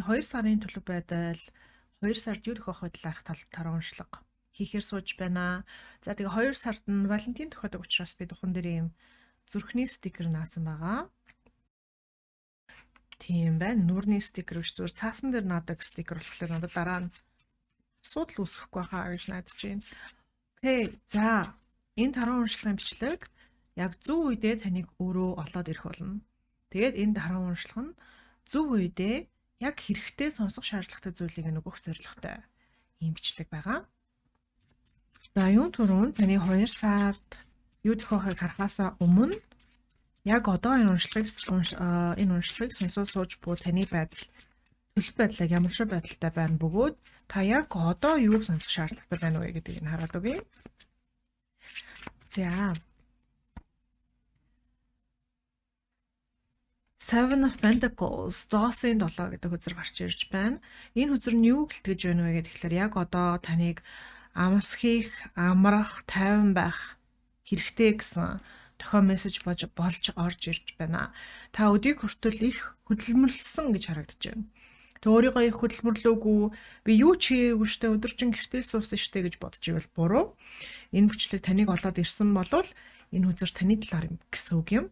2 сарын төлөв байдал, 2 сард юу тохиох вэ талаарх таруу уншлага хийхээр сууж байна. За тэгээ 2 сард нь Валентин тохиодог учраас би духан дээр ийм зүрхний стикер наасан байгаа. Тийм байна. Нүрний стикер биш, зүгээр цаасан дээр наадаг стикер болохоор надад дараа нь асуудал үүсэхгүй хаа гэж найдаж байна. Окей. За, энэ таруу уншлагын бичлэг яг зөв үедээ таныг өөрөө олоод ирэх болно. Тэгээд энэ таруу уншлага нь зөв үедээ яг хэрэгтэй сонсох шаардлагатай зүйлийг нөгөөх зорилготой ийм бичлэг байгаа. За, юун түрүүнд таны 2 сард юу тохиохыг харахаасаа өмнө яг одоо энэ уншлагыг сонсоо сууж буй таны байдал, төлөв байдлыг ямар шиг байдалтай байна бөгөөд та яг одоо юуг сонсох шаардлагатай байна вэ гэдгийг нь хараад өгье. За, Seven of Pentacles, зоосын 7 гэдэг хөзөр гарч ирж байна. Энэ хөзөр нь юу гэлтгэж байна вэ гэхээр яг одоо таныг амс хийх, амрах, тайван байх хэрэгтэй гэсэн дохио мессеж болж орж ирж байна. Та өдийг хүртэл их хөдөлмөрлсөн гэж харагдаж байна. Тэг өөрийгөө их хөдөлмөрлөөгүй, би юу ч хийгээгүй штэ, өдөржин гэртээ суусан штэ гэж бодож ивэл буруу. Энэ бичлэг таныг олоод ирсэн болвол энэ хөзөр таны талаар юм гэсэн үг юм.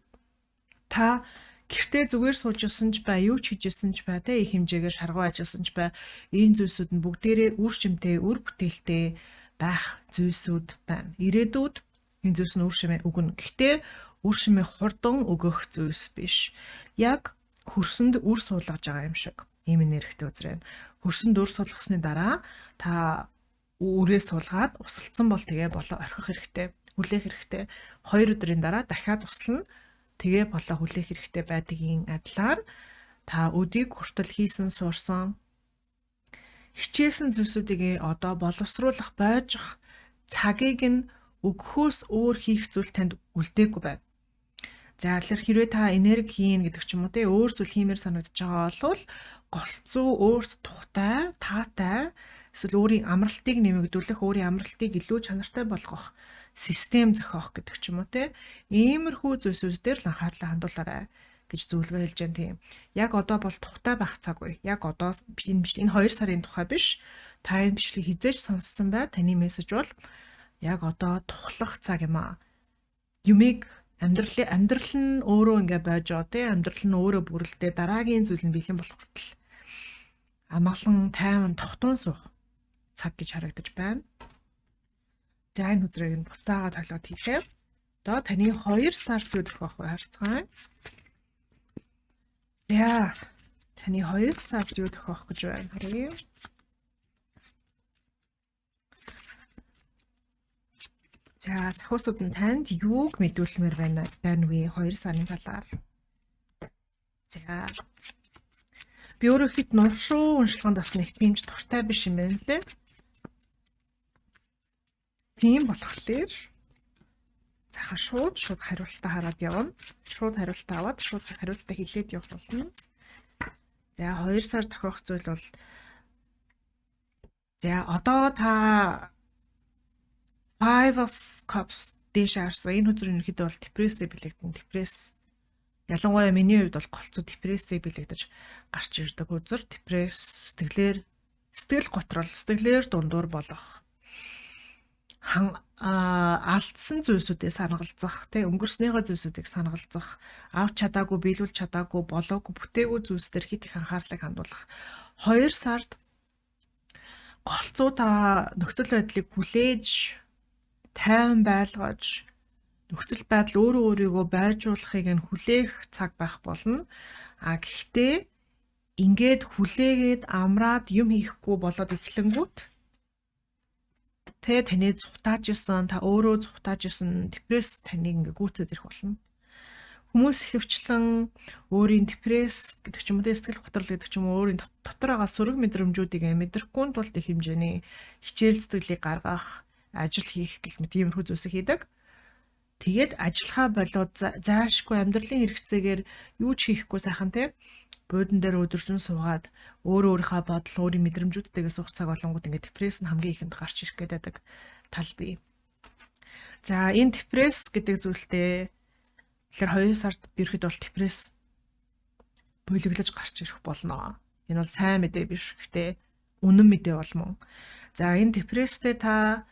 Та гэртээ зүгээр сууж ирсэн ч бай, юу ч хийж ирсэн ч бай, тэ их хэмжээгээр шаргуу ажилласан ч бай, энэ зүйлсүүд нь бүгдээрээ үр шимтэй, үр бүтээлтэй байх зүйлсүүд байна. Ирээдүйд энэ зүйлс нь үр шимээ өгнө. Гэхдээ үр шимээ хурдан өгөх зүйлс биш. Яг хөрсөнд үр суулгаж байгаа юм шиг ийм энергитэй үзрэн. Хөрсөнд үр суулгасны дараа та үрээ суулгаад усалцсан бол тэгээ болоо орхих хэрэгтэй, хүлээх хэрэгтэй. 2 өдрийн дараа дахиад услана. Тэгээ болоо хүлээх хэрэгтэй байдгийн адилаар та өдийг хүртэл хийсэн, суурсан, хичээсэн зүйлсүүдийг одоо боловсруулах, бойжих цагийг нь өгөхөөс өөр хийх зүйл танд үлдээгүй байна. За, тэгэхээр хэрвээ та энерги хийн гэдэг ч юм уу те өөр зүйл хиймээр санагдаж байгаа бол голцоо өөрт тухтай, таатай эсвэл өөрийн амралтыг нэмэгдүүлэх, өөрийн амралтыг илүү чанартай болгох систем зохиох гэдэг ч юм уу те иймэрхүү зүйлсүүд дээр л анхаарлаа хандуулаарай гэж зөвлөгөө хэлж байна тийм. Яг одоо бол тухтай байх цаг үе. Яг одоо энэ биш, энэ 2 сарын тухай биш. Та энэ бичлэг хизээж сонссон бай. Таны мессеж бол яг одоо тухлах цаг юм аа. Юмыг амьдрал нь өөрөө ингээ байж байгаа тий, амьдрал нь өөрөө бүрэлдээ, дараагийн зүйл нь бэлэн болох хүртэл амгалан, тайван, тогтун суух цаг гэж харагдаж байна. За, энэ хүзрийг нь буцаага толгойд хийлээ. Одоо таны 2 сард юу тохиох вэ харцгаая. За, таны 2 сард юу тохиох гэж байна харъя. За, сахиусууд нь танд юуг мэдүүлмээр байна вэ 2 сарын талаар? За, би өөрөө хэд нуршуу уншлаганд бас нэг тийм ч дуртай биш юм байна лээ. Тийм болохоор сайхан шууд хариултаа хараад явна. Шууд хариултаа аваад шууд хариултаа хэлээд явах болно. За, 2 сар тохиох зүйл бол, за, одоо та Five of Cups дээш харсан. Энэ хөзөр ерөнхийдөө бол депрессийг бэлэгдэн. Депресс. Ялангуяа миний хувьд бол голцоо депрессийг бэлэгдэж гарч ирдэг хөзөр. Депресс, сэтгэлээр сэтгэл готрол, сэтгэлээр дундуур болох, хан алдсан зүйлсүүдээ санагалзах, тэ өнгөрснийхөө зүйлсүүдийг санагалзах, авч чадаагүй, биелүүлж чадаагүй, болоогүй, бүтээгүй зүйлс дээр хит их анхаарлыг хандуулах. 2 сард голцоо та нөхцөл байдлыг хүлээж, тайван байлгаж, нөхцөл байдал өөрөө өөрийгөө байжуулахыг нь хүлээх цаг байх болно. А гэхдээ ингээд хүлээгээд амраад юм хийхгүй болоод эхлэнгүүт тэ таны зүхтааж исэн, та өөрөө зүхтааж исэн депресс таныг ингээ гүйцээд ирэх болно. Хүмүүс ихэвчлэн өөрийн депресс гэдэг ч юм уу, сэтгэл готрол гэдэг ч юм уу, өөрийн дотор байгаа сөрөг мэдрэмжүүдийг мэдрэхгүй тулд их хэмжээний хичээл зүтгэлийг гаргах, ажил хийх гэх мэт иймэрхүү зүйлсийг хийдэг. Тэгээд ажиллахаа болоод заашгүй амьдралын хэрэгцээгээр юу ч хийхгүй сайхан те буудан дээр өдөржин суугаад өөрөө өөрийнхөө бодол, өөрийн мэдрэмжүүдтэйгээ суух цаг олонгууд ингээд депресс нь хамгийн ихэнд гарч ирэх гэдэг тал бий. За, энэ депресс гэдэг зүйлтэй тэгэхээр 2 сард ерхэд бол депресс буйлаглаж гарч ирэх болно. Энэ бол сайн мэдээ биш. Гэхдээ үнэн мэдээ бол мөн. За энэ депресстэй та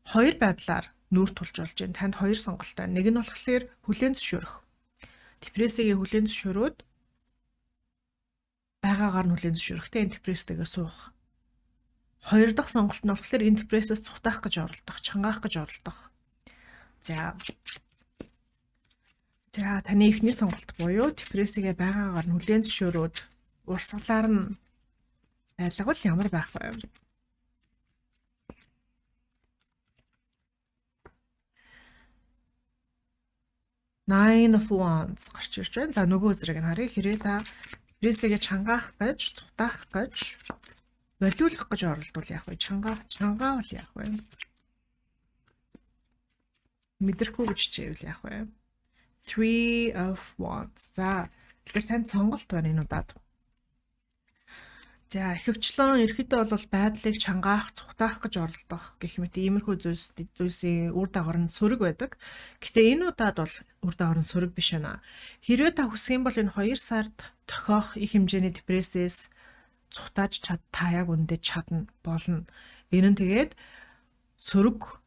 хоёр байдлаар нүүр тулж болж байна. Танд хоёр сонголттой. Нэг нь болохоор хүлээн зөвшөөрөх. Депрессийг хүлээн зөвшөөрөөд байгаагаар нь хүлээн зөвшөөрөхтэй энэ депресстэйгээ суух. Хоёр дахь сонголт нь болохоор энэ депрессээс цухтаах гэж оролдох, чангаах гэж оролдох. За таны эхний сонголт буюу депрессигээ байгаагаар нь хүлээн зөвшөөрөөд урсгалаар нь байлгавал ямар байх вэ? Nine of Wands гарч ирж байна. За нөгөө зэрэг нь харъя. Хэрэг та депрессигээ чангаах гэж, цутаах гэж, болиулах гэж оролдвол яах вэ? Чангаавал яах вэ? Мэдрэхгүй гэж хичээвэл яах вэ? Three of Wands. За тэгэхээр танд сонголт байна энэ удаад. За ихэвчлэн ерөнхийдөө бол байдлыг чангаах, цухтаах гэж оролдох гэх мэт иймэрхүү зүйлсийн үр дагавар нь сөрөг байдаг. Гэтэ энэ удаад бол үр дагавар нь сөрөг биш байна. Хэрвээ та хүсэх юм бол энэ 2 сард тохиох их хэмжээний депрессээс цухтааж та яг үндэ чадна болно. Энэ нь тэгээд сөрөг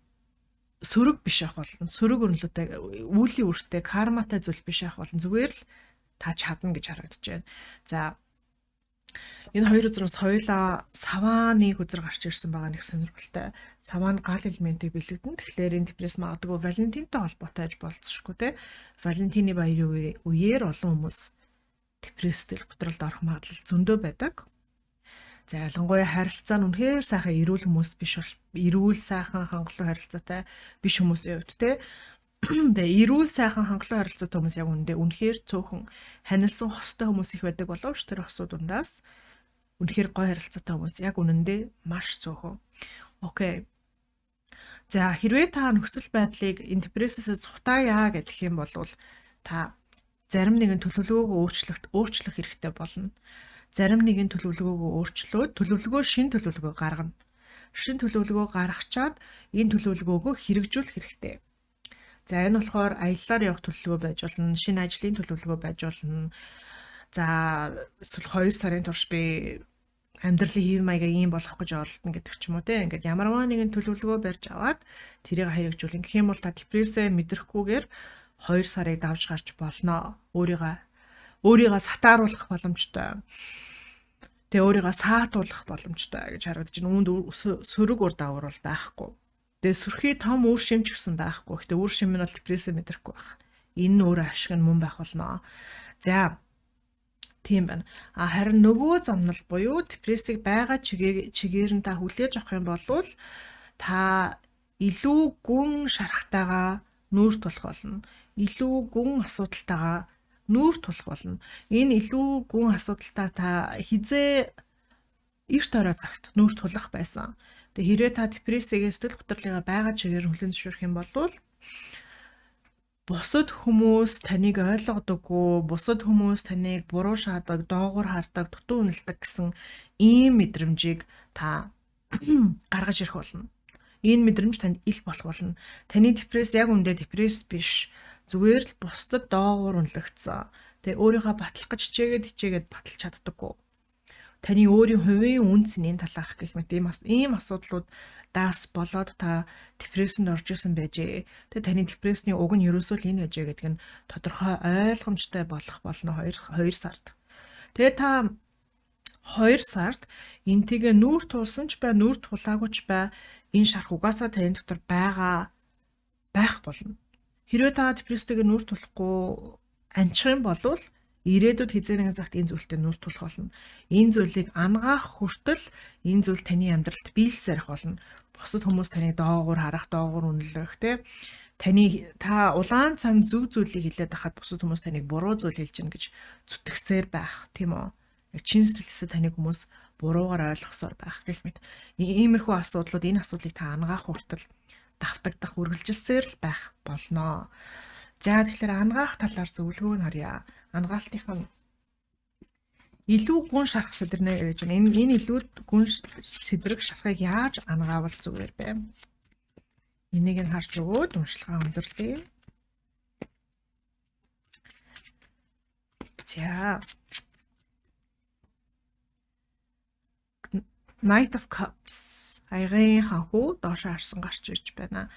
биш ах болно. Сөрөг өрнөлөөтэй, үүлийн үртэй, карматай зүйл биш ах болно. Зүгээр л та чадна гэж харагдаж байна. За энэ хоёр үзрээс хоёулаа савааны хүзэр гарч ирсэн байгаа нэг сонирхолтой. Саваа нь гал элементийг бэлэгдэн. Тэгэхээр энэ депресс магадгүй Валентинтай холбоотой аж болцсошгүй те. Валентины баярын үеэр олон хүмүүс депресстэй готролд орох магадлал зөндөө байдаг. За ялангуяа харилцаа нь үнэхээр сайхан эрүүл хүмүүс биш бол эрүүл сайхан хангалуун харилцаатай биш хүмүүсийн хувьд те. Тэгээ эрүүл сайхан хангалуун харилцаатай хүмүүс яг үнэндээ үнэхээр цөөхөн ханилсан хостой хүмүүс их байдаг боловч тэр хосууд дундаас үнэхээр гой харилцаатай хүмүүс яг үнэндээ маш цөөхөн. Окей. За хэрвээ та нөхцөл байдлыг энэ депрессээс цухтаая гэх юм бол та зарим нэгэн төлөвлөгөөгөө өөрчлөх хэрэгтэй болно. Зарим нэгэн төлөвлөгөөгөө өөрчлөөд төлөвлөгөө шин төлөвлөгөө гаргана. Шин төлөвлөгөө гаргачаад энэ төлөвлөгөөгөө хэрэгжүүлэх хэрэгтэй. За энэ болохоор аяллаар явах төлөвлөгөө байж болно, шинэ ажлын төлөвлөгөө байж болно. За эсвэл 2 сарын турш би амьдралын хэв маягаа ийм болгох гэж оролдоно гэдэг ч юм уу те. Ингээд ямарваа нэгэн төлөвлөгөө барьж аваад тэрийг хэрэгжүүлнэ. Гэх юм бол та депрессээ мэдрэхгүйгээр 2 сарыг давж гарч болно. Өөрийгөө сатааруулах боломжтой. Тэгээ өөрийгөө саатуулах боломжтой гэж харагдаж байна. Үүнд сөрөг үр дагавар бол байхгүй. Тэгээ сүрхий том үр шим ч гэсэн байхгүй. Гэтэ үр шим нь бол депрессээ мэдрэхгүй байх. Энэ нь өөрөө ашиг нь мөн байх болно. За тийм байна. А харин нөгөө замнал буюу депрессийг байгаа чигээр нь та хүлээж авах юм бол та илүү гүн шарахтайгаа нүүр тулах болно. Илүү гүн асуудалтайгаа нүүр тулах болно. Энэ илүү гүн асуудалтай та хизээ эрт орой цагт нүүр тулах байсан. Тэгээ хэрвээ та депрессигээ сэтгэл готрлыгаа байгаа чигээр хүлээн зөвшөөрөх юм бол бусад хүмүүс таныг ойлгодоггүй, бусад хүмүүс таныг буруу шаадаг, доогуур хардаг, дутуу үнэлдэг гэсэн ийм мэдрэмжийг та гаргаж ирэх болно. Энэ мэдрэмж танд ил болох болно. Таны депресс яг үндэ депресс биш. Зүгээр л бусдад доогуур үнэлэгдсэн. Тэгээ өөрийгөө батлах гэж хичээгээд баталж чаддаггүй. Таны өөрийн хувийн үнц энэ талаарх гэх мэт ийм асуудлууд даас болоод та депрессэнд орж исэн байжээ. Тэгээ таны депрессний уг нь ерөөсөө л энэ байжээ гэдэг нь тодорхой ойлгомжтой болох болно 2 сард. Тэгээ та 2 сард энтэйгээ нүүр тулсан ч бай, нүүр тулаагүй ч бай, энэ шарх угаасаа таны дотор байгаа байх болно. Хэрвээ та депресстэйгээ нүүр тулахгүй анчих юм бол ирээдүйд хэзээ нэгэн цагт энэ зүйлтэй нүүр тулах болно. Энэ зүйлийг ангаах хүртэл энэ зүйл таны амьдралд биелсээр болно. Бусад хүмүүс таныг доогуур харах, доогуур үнэлэх, тэ таны та улаан цам зөв зүйлийг хэлээд байхад бусад хүмүүс таныг буруу зүйл хэлж гин гэж зүтгэсээр байх, тийм үү? Яг чин сэтгэлээсээ таныг хүмүүс буруугаар ойлгосоор байх гэх мэт. Иймэрхүү асуудлууд энэ асуудлыг та ангаах хүртэл давтагдах, үргэлжилсээр л байх болно. За тэгэхээр ангаах талаар зөвлөгөө нь харъя. Ангаалтынх нь илүү гүн шарах сэдэрнэ гэж байна. Энэ илүү гүн сэдрэг шарахыг яаж ангаавал зүгээр бэ? Энийг нь харж өгөөд уншилгаа өндөрлөе. За. Knight of Cups, аягын ханхүү доошоо харсан гарч ирж байна.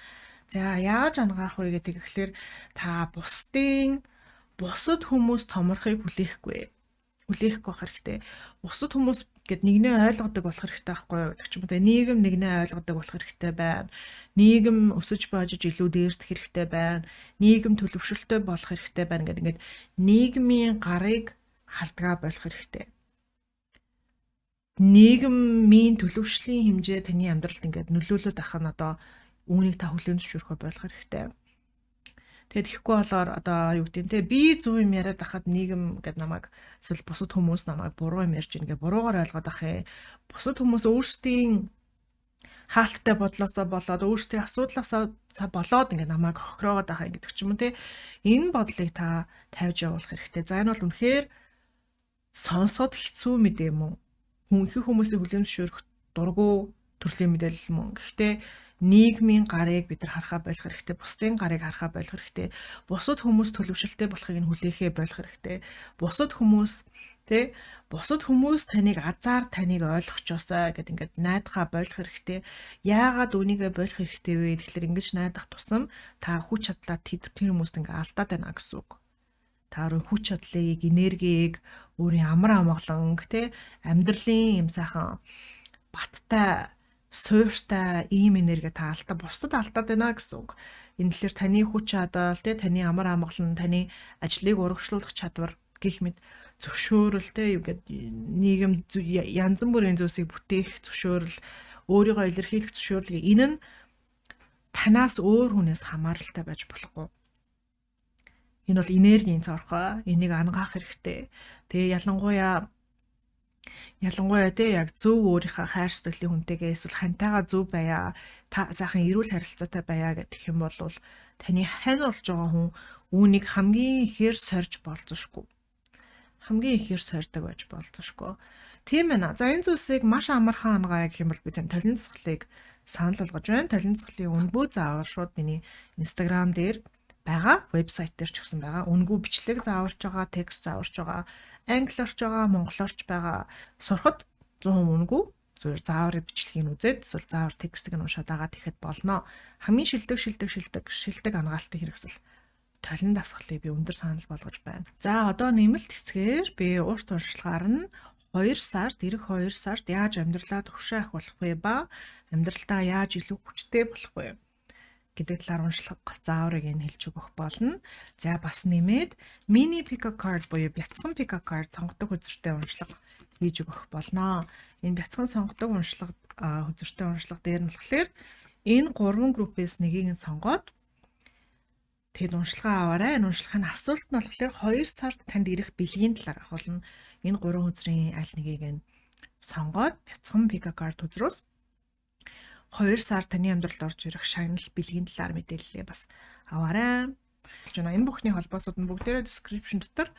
За, яаж анагаах вэ гэдэг гэхлээр та бусад хүмүүс томорхыг хүлээхгүй. Хүлээхгүй байх хэрэгтэй. Бусад хүмүүс гэд нэгнээ ойлгодог болох хэрэгтэй байхгүй юу гэдэг ч юм уу. Нийгэм нэгнээ ойлгодог болох хэрэгтэй байна. Нийгэм өсөж боожиж илүү дээрдэх хэрэгтэй байна. Нийгэм төлөвшөлттэй болох хэрэгтэй байна гэдэг, ингээд нийгмийн гарыг хардгаа болох хэрэгтэй. Нийгмийн төлөвшлийн хэмжээ таны амьдралд ингээд нөлөөлөд ах нь одоо үүнийг та хүлээн зөвшөөрөхөө болох хэрэгтэй. Тэгээд тэгэхгүй болоор одоо юу гэдэг нь те, би зөв юм яриад ахад нийгэм гэд намайг эсвэл бусад хүмүүс намайг буруу юм ярьж ийн гэ буруугаар ойлгоод ах юм. Бусад хүмүүс өөрсдийн хаалттай бодлоосоо болоод, өөрсдийн асуудлаасаа болоод ингээ намайг хохироогоод байгаа юм гэдэг ч юм уу те. Энэ бодлыг та тавьж явуулах хэрэгтэй. За, энэ бол үнэхээр сонсоод хэцүү мэдээ мөн. Хүн их хүмүүсийн хүлээн зөвшөөрөх дургүй төрлийн мэдээлэл мөн. Гэхдээ нийгмийн гарыг бид нар харахаа болох хэрэгтэй. Бусдын гарыг харахаа болох хэрэгтэй. Бусад хүмүүс төлөвшөлттэй болохыг нь хүлээхээ болох хэрэгтэй. Бусад хүмүүс тэ, бусад хүмүүс таныг азаар таныг ойлгочоосай гэд ингээд найдахаа болох хэрэгтэй. Яагаад үүнийгээ болох хэрэгтэй вэ? Тэгэхээр ингэж найдах тусам та хүч чадлаа тэр хүмүүст ингээд алдаад байна гэсэн үг. Та өөрийн хүч чадлыг, энергийг, өөрийн амар амгаланг тэ, амьдралын юм сайхан баттай, суурьтай ийм энерги та алдаа, бусдад алдаад байна гэсэн үг. Энэ тэгэхээр таны хүч чадал тэ, таны амар амгалан, таны ажлыг урагшлуулах чадвар гэх мэт зөвшөөрөл тэ, юу гэд нийгэм янз бүрийн зүйлсийг бүтээх зөвшөөрөл, өөрийгөө илэрхийлэх зөвшөөрөл, энэ нь танаас өөр хүнээс хамааралтай байж болохгүй. Энэ бол энергийн зорхой. Энийг анагаах хэрэгтэй. Тэгээ ялангуяа те, яг зөв өөрийнхөө хайр сэтгэлийн хүнтэйгээ эсвэл хантайгаа зөв байя. Та сайхан эрүүл харилцаатай байя гэх юм бол таны хань болж байгаа хүн үүнийг хамгийн ихээр сорж болзошгүй. Хамгийн ихээр сордог байж болзошгүй. Тийм байна. За, энэ зүйлсийг маш амархан анагаая гэх юм бол би тань толин дасгалыг санал болгож байна. Толин дасгалын үнэгүй заавар шууд миний Instagram дээр байгаа, вебсайт дээр ч гэсэн байгаа. Үнэгүй бичлэг зааварч байгаа, текст зааварч байгаа, англиарч байгаа, монголоорч байгаа. Сурахад 100% үнэгүй. Зүгээр зааврын бичлэгийг үзээд эсвэл заавар текстийг нь уншаад байгаа тэгэхэд болно. Хамгийн шилдэг шилдэг шилдэг шилдэг анагаалтын хэрэгсэл толин дасгалыг би өндөр санал болгож байна. За, одоо нэмэлт хэсгээр би урт уншлагаар нь 2 сард, ирэх 2 сард яаж амьдралаа төвшөө ах болох вэ ба амьдралдаа яаж илүү хүчтэй болох вэ гэдэг талаар уншлага зааврыг энэ хэлж өгөх болно. За, бас нэмээд mini pick a card буюу бяцхан pick a card сонгодог хөзөртэй уншлага хийж өгөх болно. Энэ бяцхан сонгодог уншлага хөзөртэй уншлага дээр нь болохоор энэ гурван группээс нэгийг нь сонгоод тэгэд уншлагаа аваарай. Энэ уншлагын асуулт нь болохоор 2 сард танд ирэх бэлгийн талаар ахуулна. Энэ гурван хөзрийн аль нэгийг нь сонгоод бяцхан pick a card хөзрөөс 2 сар таны амьдралд орж ирэх шагнал бэлгийн талаар мэдээллээ бас аваарай. Гэж байна. Энэ бүхний холбоосууд нь бүгдээрээ description дотор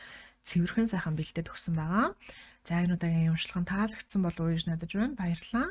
цэвэрхэн сайхан бэлдээд өгсөн байгаа. За, энэ удаагийн уншлага нь таалагдсан болов уу гэж найдаж байна. Баярлалаа.